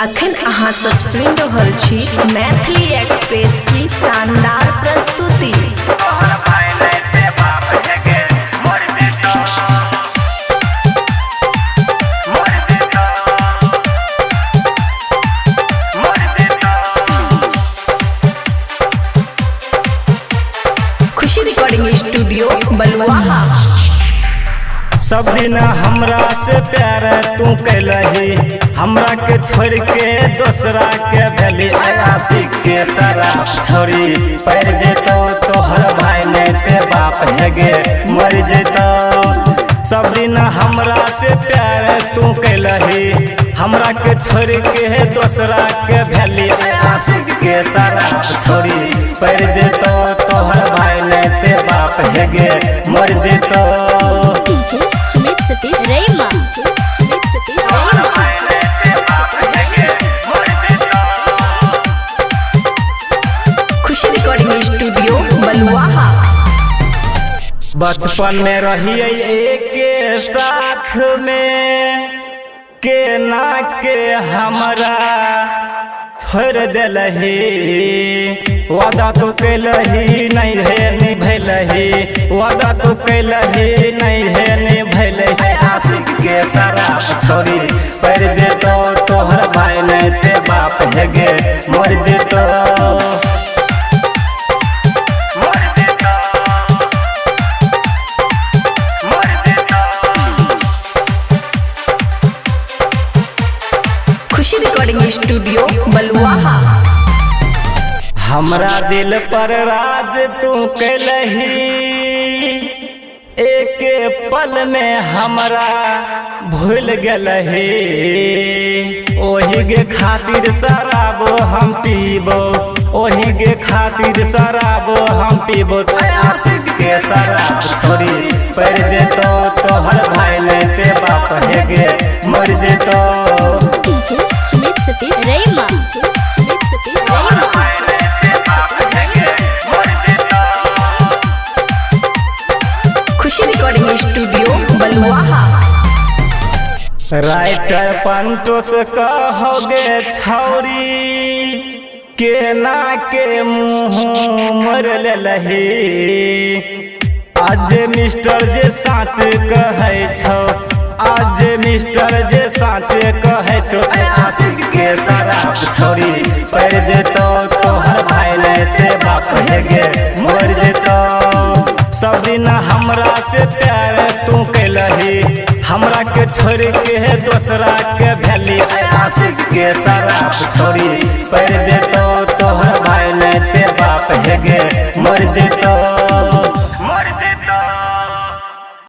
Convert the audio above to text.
अखन अहाँ सब सुनि रहल छी मैथिली एक्सप्रेस की शानदार प्रस्तुति। खुशी रिकॉर्डिंग स्टूडियो बलुआहा। सब दिन हमरा से प्यार तू कैलही, हमरा के छोड़ के दोसरा के भेली। आशिक के शराब छोड़ी पड़ जेतो तोहर भाई ने ते बाप हेगे मर जेतो। सब दिन हमरा से प्यार तू कैलही, हमरा के छोड़ के दोसरा के भेली। आशिक के शराब छोड़ी पड़ जेतो तोहर भाई ने ते बाप हेगे मर जेतो। DJ Sumit Satish रैमा, DJ Sumit Satish रैमा। खुशी रिकॉर्डिंग स्टूडियो बलुआहा। बचपन में रहिए एक साथ में, के ना के हमरा छोड़ दिलही। वादा तो कैलही नहीं है निभैलही, वादा तो कैलही नहीं है निभैलही। आशिक के शराब छोड़ी पड़ जेतो तोहर भाई ने ते बाप हेगे मर जेतो। खुशी रिकॉर्डिंग स्टूडियो बलुआहा। हमरा दिल पर राज तू कैलही, एक पल में हमरा भूल गेलही। ओही के खातिर शराब हम पीबो, ओही के खातिर शराब हम पीबो। आशिक के शराब छोड़ी पड़ जेतो तोहर भाई ने ते बाप हेगे मर जेतो। DJ Sumit Satish रैमा, DJ Sumit Satish रैमा। खुशी रिकॉर्डिंग स्टूडियो बलुआहा। राइटर पंटोस कहोगे छौरी, केना के मुँह मर लेलही। आज मिस्टर जे साँच कहै छौ, आज मिस्टर जे साँच कहै छौ। आशिक के शराब छोड़ी पड़ जेतो तोहर भाई ने ते बाप हेगे मर जेतो। सब दिन हमरा से प्यार तू कैलही, हमरा के छोड़ के दोसरा के भेली। आशिक के शराब छोड़ी पड़ जेतो तोहर भाई ने ते बाप हेगे मर जेतो।